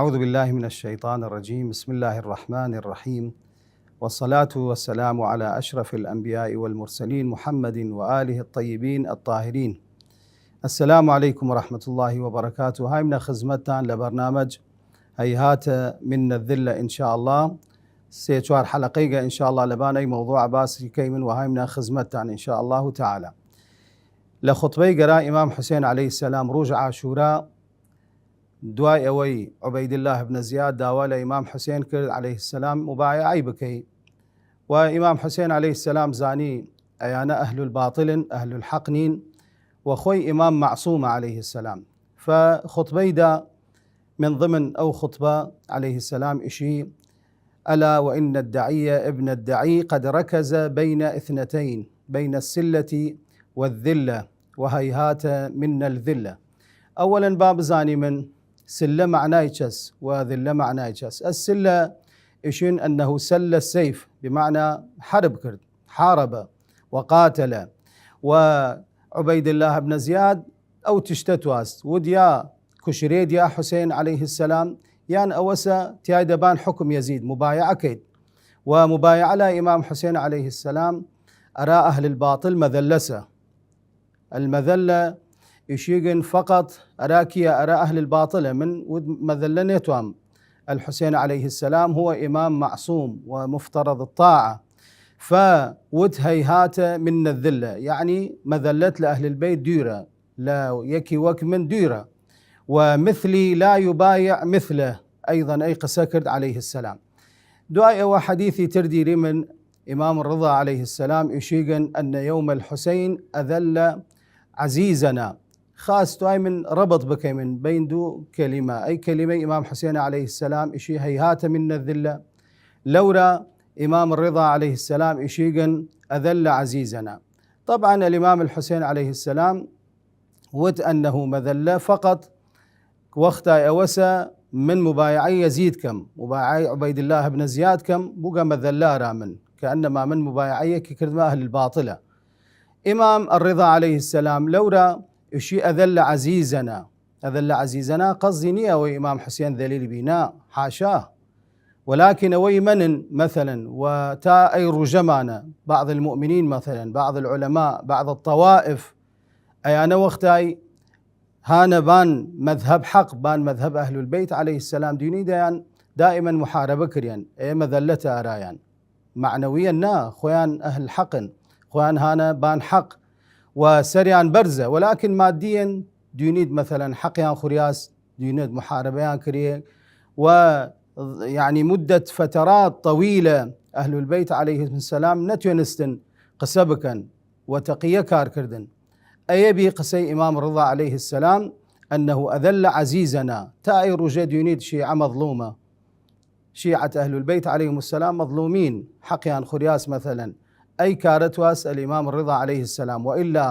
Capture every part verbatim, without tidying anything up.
أعوذ بالله من الشيطان الرجيم. بسم الله الرحمن الرحيم. والصلاة والسلام على أشرف الأنبياء والمرسلين محمد وآله الطيبين الطاهرين. السلام عليكم ورحمة الله وبركاته. هایم نە خزمەتتان لە بەرنامەج هەیهاتە من الذلە، ان شاء الله. سێ چوار حەلەقەیگە ان شاء الله لەبان ئەی مەوضوع باسی کەیمن و هایم نە خزمەتتان ان شاء الله تعالی. لە خوتبەی گەرا ئیمام حوسێن عەلەیهی سەلام رووژ عاشورا، دوای ئەوەی عوبەیداللە ابن زیاد داوا لە ئیمام حوسێن کرد عەلەیهی سەلام مبایعەی بکەی، و ئیمام حوسێن عەلەیهی سەلام زانی ئەیانە ئەهل الباطلن، ئەهل الحق نین، و خوەی ئیمام معصومە عەلەیهی سەلام. فە خوتبەیدا من ضمن ئەو خوتبە عەلەیهی سەلام ئشی: ألا وإن الداعي ابن الداعي قد ركز بين اثنتين، بين السلة والذلة، وهيهات من الذلة. ئەوەلەن با بزانیمن سلە مەعنای چەس و ذلە مەعنای چەس. السلە ئشین أنه سل السيف، بمعنى حرب کرد، حارب وقاتل. و عوبەیداللە ابن زیاد ئەو تشتە تواست، ودیا کوشرێد یا حوسێن عەلەیهی سەلام، یان ئەوەسە تیایدە بان حکم یەزید مبایعە کەید. و مبایعە لە ئیمام حوسێن عەلەیهی سەلام ئەرا ئەهل الباطل مەذلەسە. المذلة ئشیگن فقط ئەرا کیە؟ ئەرا ئەهل الباطلە. من ود مەذلە نێتوام. الحسين عليه السلام هو إمام معصوم ومفترض الطاعة. فود هيهات من الذلة، یەعنی مەذلەت لە ئەهل البيت دویرە، لە یەکی وەک من دویرە. ومثلي لا يبايع مثله، أيضا ئەی قسە کرد عەلەیهی سەلام. دوای ئەوە حەدیثی تر دیریمن ئیمام رضا عەلەیهی سەلام ئشیگن أن يوم الحسين أذل عزيزنا. خاس توایمن ربط بکەیمن بین دوو کەلیمە، ئەی کەلیمەی ئیمام حوسێن عەلەیهی سەلام ئشی هيهات من الذلة، لەورا ئیمام رضا عەلەیهی سەلام ئشیگن أذل عزيزنا. طبعا الإمام الحسين عليه السلام وت أنه مەذلە فقط وەختای ئەوەسە من مبایعەی یەزید کەم، مبایعەی عوبەیداللە ابن زیاد کەم، بوگە مەذلە ئەرا من، کە ئەنەما من مبایعەیەکی کردمە ئەهل الباطلە. ئیمام الرضا عەلەیهی سەلام لەورا ئشی أذل عزيزنا. أذل عزيزنا قەزدی نیە ئەوەی ئیمام حوسێن ذلیل بی، نا، حاشا. ولكن ئەوەی مەنن، مثلا، و تا ئەی روژەمانە بعض المؤمنين، مثلا، بعض العلماء، بعض الطوائف، ئەیانە وەختای هانە بان مەذهب حەق، بان مەذهب ئەهل البیت عەلەیهی سەلام، دینی دەیان دائما محاربە کریەن، ئەیە مەذلەتە ئەرایان. معنویەن نا، خویان ئەهل حەقن، خویان هانە بان حەق و سەریان بەرزە، ولكن مادیەن دینید مثلا حەقیان خوریاس، دینید محاربەیان کریە و، یعنی، مدت فترات طویلە ئەهل البیت عەلەیهیم السلام نەتوێنستن قسە بکەن و تەقیە کار کردن. ئەیە بی قسەی ئیمام رضا عەلەیهی سەلام، أنه أذل عزيزنا، تا ئەی روژە دینید شیعە مەظلومە. شیعەت ئەهل البیت عەلەیهیم السلام مەظلومین، حەقیان خوریاس مثلا. ئەی کارە تواست الإمام الرضا عەلەیهی سەلام، و ئیلا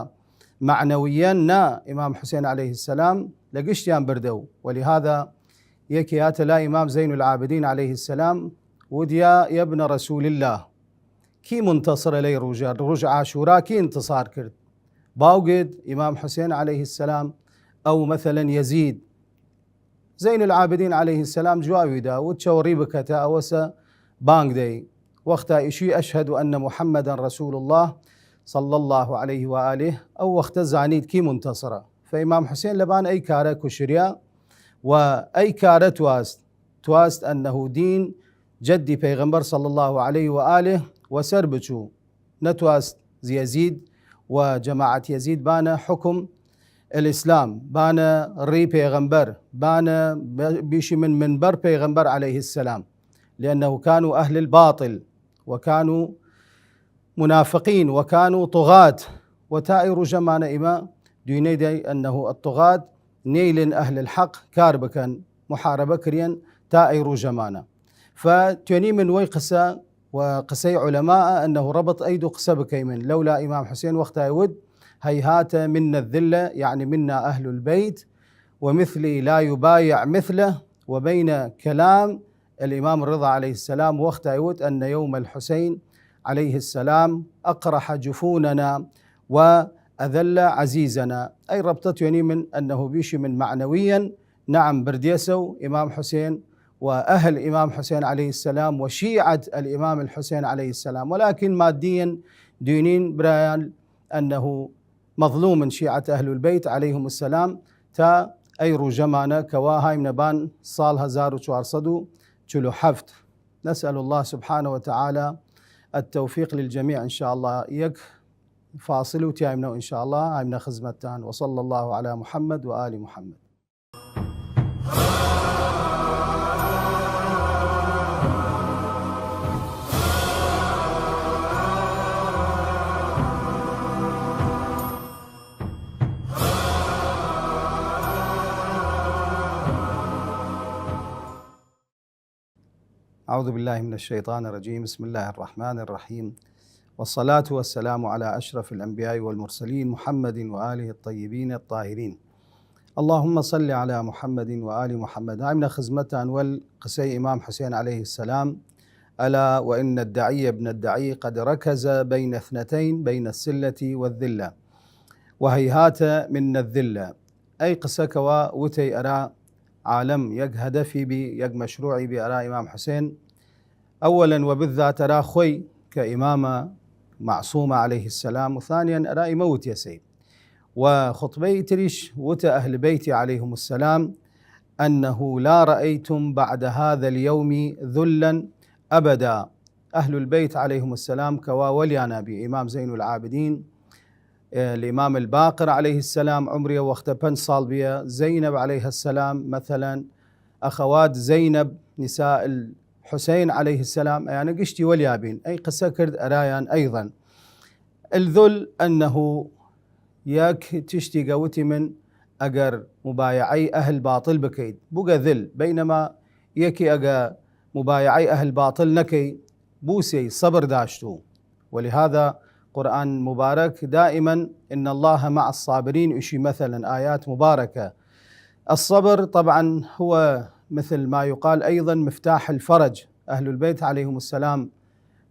معنویەن نا، ئیمام حوسێن عەلەیهی سەلام لە گشتیان بردەو. ولهذا یەکێ هاتە لا ئیمام زین العابدین عەلەیهی سەلام، ودیا: يا ابن رسول الله، کی منتصرە لەی روژە؟ روژ عاشورا کی انتصار کرد؟ باوگێد ئیمام حوسێن عەلەیهی سەلام، ئەو مثلا یەزید؟ زین العابدین عەلەیهی سەلام جواوی دا، وت: چەوەڕی بکەتە ئەوەسە بانگ دەی. وەختا ئشی: أشهد أن محمدا رسول الله صلى الله عليه وآله، ئەو وەختە زانید کی منتصرە. فە ئیمام حوسێن لەبان ئەی کارە کوشریا و ئەی کارە تواست، تواست أنه دین جدی پەیغەمبەر صلى الله عليه وآله وەسەر بچوو. نەتواست یەزید و جەماعەت یەزید بانە حکم الإسلام، بانە ڕی پێغەمبەر، بانە ب-، بیشی من منبەر پێغەمبەر عەلەیهی سەلام، لأنه كانوا أهل الباطل وكانوا منافقين وكانوا طغاة. و تا ئەی ڕوژەمانە ئیمە دوینەی دەی أنه الطغاة نەیلن أهل الحق کار بکەن، محاربە کریەن تا ئەی ڕوژەمانە. فە توێنی من وەی قسە و قسەی علماء أنه ربط ئەی دو قسە بکەیمن. لەولا ئیمام حوسێن وەختای ود: هيهات من الذلة، يعني منا أهل البيت، ومثلي لا يبايع مثله، وبين كلام الإمام الرضا عليه السلام وەختای ود أن يوم الحسين عليه السلام أقرح جفوننا وأذل عزيزنا. ئەی ربطە توێنی من أنه بیشی من معنویەن نعم، بردیەسەو ئیمام حسێن و ئەهل ئیمام حسێن علیه السلام و شیعەت الامام الحسین علیه السلام، ولكن مادیەن دوینین برایان أنه مظلوم من شيعة أهل البيت عليهم السلام تا ئەی رووژەمانە کەوا هایمنە بان ساڵ هەزار و چوار سەد و چل و هەفت. نسأل الله سبحانه وتعالى التوفيق للجميع إن شاء الله. یەک فاصل و تیایمنەو إن شاء الله هایمنە خزمەتتان. وصلى الله على محمد وآل محمد. أعوذ بالله من الشيطان الرجيم. بسم الله الرحمن الرحيم. والصلاة والسلام على أشرف الأنبياء والمرسلين محمد وآله الطيبين الطاهرين. اللهم صل على محمد وآل محمد. هایمنە خزمەتتان وەل قسەی ئیمام حسێن علیه السلام: ألا وإن الدعي ابن الدعي قد ركز بين اثنتين، بين الصلة والذلة، وهيهات منا الذلة. ئەی قسە کەوا وتەی ئەرا عالەم یەک هەدەفی بی، یەک مەشروعی بی ئەرا ئیمام حسێن، أولا وبالذات ئەرا خوەی کە ئیمامە معصومە علیه السلام، و ثانیا ئەرا ئیمە وتیەسەی. و خطبەی تریش وتە أهل بيتي عليهم السلام: أنه لا رأيتم بعد هذا اليوم ذلا أبدا. أهل البيت عليهم السلام کەوا وەلیانا بی، ئیمام زین العابدین، ئە، الامام الباقر علیه السلام، عمری وەختە پەنج ساڵ بیە، زینب علیه السلام مثلا، أخوات زینب، نساء الحسین علیه السلام، ئەیانە گشتی وەلیا بین. ئەی قسە کرد ئەرایان أيضا. الذل أنه یەک چشتیگە وتی من ئەگەر مبایعەی ئەهل باطل بکەید، بوگە ذل، بینما یەکی ئەگە مبایعەی ئەهل باطل نەکەی، بوسەی، صبر داشتو. ولهذا قرآن مبارك دائما إن الله مع الصابرين، ئیشی مثلا آيات مباركة. الصبر طبعا هو مثل ما يقال أيضا مفتاح الفرج. أهل البيت عليهم السلام،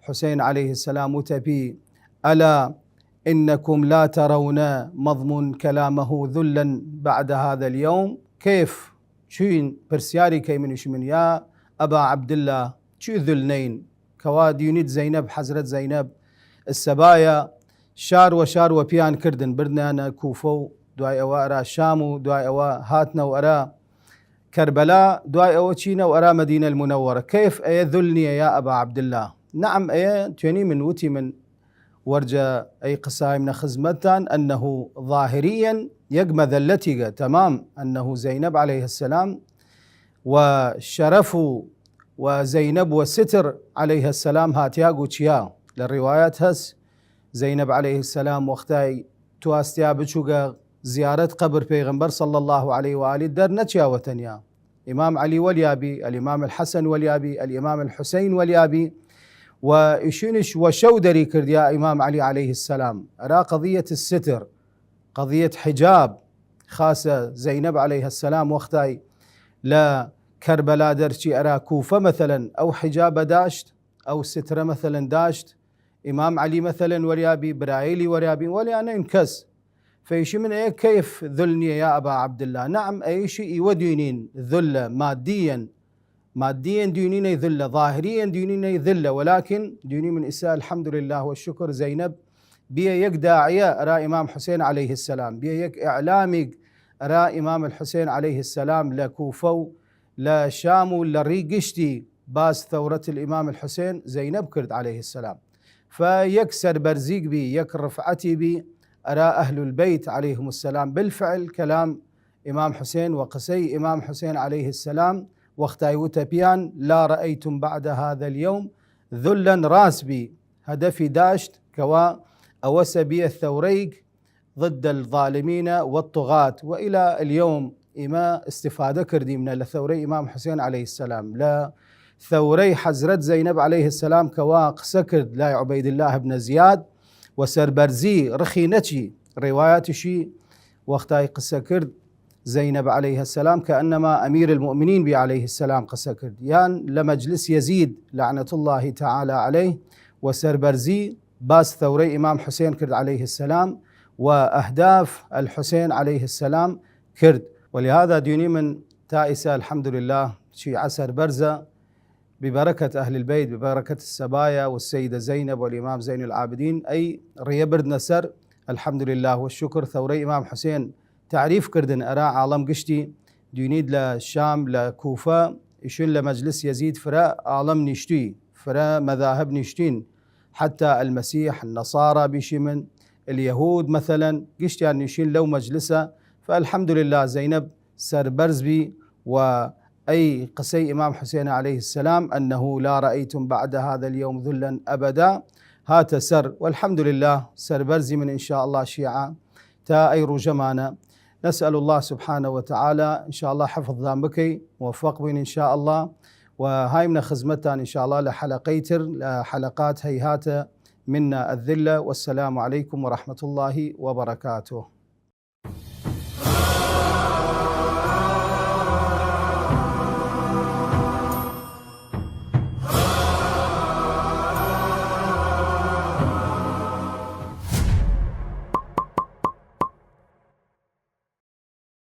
حسين عليه السلام وتەپی: ألا إنكم لا ترون، مضمون كلامه، ذلا بعد هذا اليوم. كيف؟ چوین پرسیاری کەی منیش من، یا ئەبا عەبداللە، چی ذل نەین؟ کەوا دیونید زەینەب، حەزرەت زەینەب، ئسەبایە شار وە شار وەپیان کردن، بردنانە کوفە و دوای ئەوە ئەرا شام و دوای ئەوە هاتنەو ئەرا کەربەلا، دوای ئەوە چینەو ئەرا مەدینە المنەوەرە. كيف؟ ئەیە ذل نیە یا ئەبا عەبداللە؟ نعم، ئەیە توێنی من وتی من وەرجە ئەی قسایمنە خزمەتتان، أنه ظاهريا یەک مەذلەتیگە، تمام، أنه زەینەب علیه السلام و شەرەف و، و زەینەب و ستر علیه السلام هاتیاگ و چیا. لە ڕیوایەت هەس زەینەب علیه السلام وەختای تواستیا بچوگە زیارەت قەبر پێغەمبەر صلی الله علیه و آله دەر نەچیا وەتەنیا. ئیمام عەلی وەلیا بی، الامام الحسن وەلیا بی، الامام الحسین وەلیا بی، و ئیشینش وە شەو دەری کردیا ئیمام عەلی علیه السلام. ئەرا قضیەت الستر، قضیەت حجاب، خاسە زەینەب علیه السلام وەختای لە کەربەلا دەرچی ئەرا کوفە مثلا ئەو حجابە داشت، ئەو سترە مثلا داشت، ئیمام عەلی مثلا وەریا بی، برایلی وەریا بی، وەلیا نەین کەس. فەیشی من ئەیە كيف ذل نیە یا ئەبا عەبداللە؟ نعم، ئەیشی ئیوە دوینین ذلە مادیەن، مادیەن دوینینەی ذلە، ظاهریەن دوینینەی ذلە، ولكن دوینی من ئیسا الحمد لله و شکر زەینەب بیە یەک داعیە ئەرا ئیمام حسین علیه السلام، بیە یەک ئعلامیگ ئەرا ئیمام الحسین علیه السلام لە کوفە و لە شام و لە ڕی گشتی باس ثورەت الامام الحسین زەینەب کرد علیه السلام. فە یەک سەربەرزیگ بی، یەک ڕفعەتی بی ئەرا ئەهل البەیت علیهم السلام. بالفعل کەلام ئیمام حسین و قسەی ئیمام حسین علیه السلام وەختای وتە پیان: لا رأيتم بعد هذا اليوم ذلا، ڕاس بی، هەدەفی داشت کەوا ئەوەسە بیە ثەورەیگ ضد الظالمين والطغاة. وإلى اليوم ئیمە استفادە کردیمنە لە ثەورەی ئیمام حسین علیه السلام، لە ثەورەی حەزرەت زەینەب علیه السلام کەوا قسە کرد لای عوبەیداللە ابن زیاد و سەربەرزی ڕخی نەچی. ڕیوایەتیشی وەختای قسە کرد زەینەب علیه السلام کەئەنەما ئەمیر المؤمنین بی علیه السلام قسە کرد، یان لە مەجلس یەزید لعنة الله تعالی علیه و سەربەرزی باس ثەورەی ئیمام حسین کرد علیه السلام و ئەهداف الحسین علیه السلام کرد. ولهذا دوینی من تا ئیسە الحمد لله شیعە سەربەرزە، ببركة أهل البيت، ببركة السبايا والسيدة زينب والإمام زين العابدين، ئەی ڕیە بردنە سەر. الحمد لله والشكر. ثورەی ئیمام حسێن تعریف کردن ئەرا عاڵەم گشتی. دوینید لە شام، لە کوفە، ئیشون لە مەجلس یەزید فرە عاڵەم نیشتوی، فرە مەذاهب نیشتین، حتی المسیح، النصارى بیشیمن، اليهود مثلا، گشتیان نیشین لەو مەجلسە. فالحمد لله زەینەب سەربەرز بی. و ئەی قسەی ئیمام حسێن عليه السلام، أنه لا رأيتم بعد هذا اليوم ذلا أبدا، هاتە سەر. والحمد لله سەربەرزیمن إن شاء الله شیعە تا ئەی ڕوژەمانە. نسأل الله سبحانه وتعالى إن شاء الله حفظدان بکەی، موفق بین إن شاء الله. و هایمنە خزمەتان إن شاء الله لە حەلەقەی تر، لە حەلەقات هەیهاتە منا الذلة. والسلام عليكم ورحمة الله وبركاته.